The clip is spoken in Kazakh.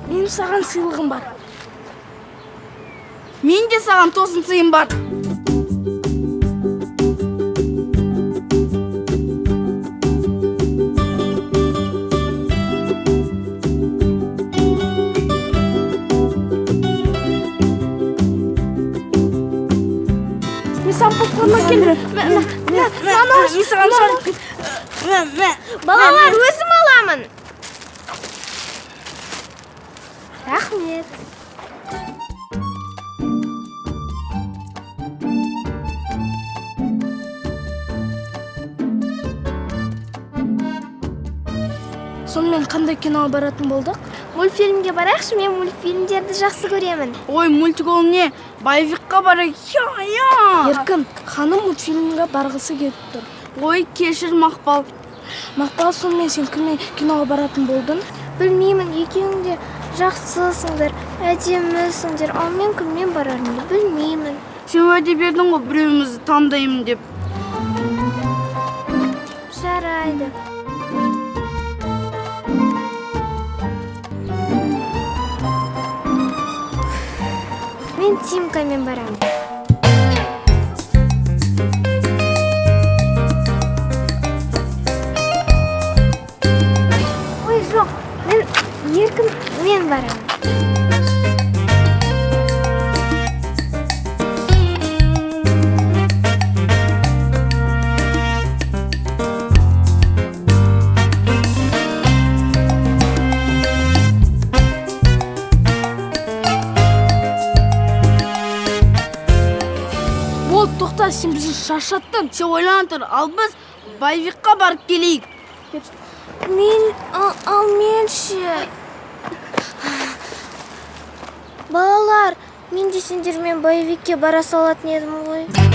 Менің саған сыйлығым бар. Мен де саған тосын сыйым бар. Мен саған попкорн әкелдім. Мен саған шарик. Балалар, өзім аламын. Рахмет. Сонымен қандай киноға баратын болдық? Мультфильмге барайықшы, мен мультфильмдерді жақсы көремін. Ой, мультик ол не? Боевикқа барайық. Я, я. Еркін, ханым мультфильмге барғысы келіп тұр. Ой, кешір, Мақпал. Мақпал, сонымен сен кіммен киноға баратын болдың? Білмеймін, екеуің де жақсысыңдар, әдемісіңдер, ал мен кіммен барарымды білмеймін. Сен уәде бердің ғой біреуімізді таңдаймын деп. Жарайды. Мен Тимкамен барамын. Ой, жоқ, мен Еркінмен барамын. Болды, тоқта, сен бізді шаршаттың. Сен ойлана тұр, ал біз боевикқа барып келейік. Мен, ал мен ше? Балалар, мен де сендермен боевикке бара салатын едім ғой.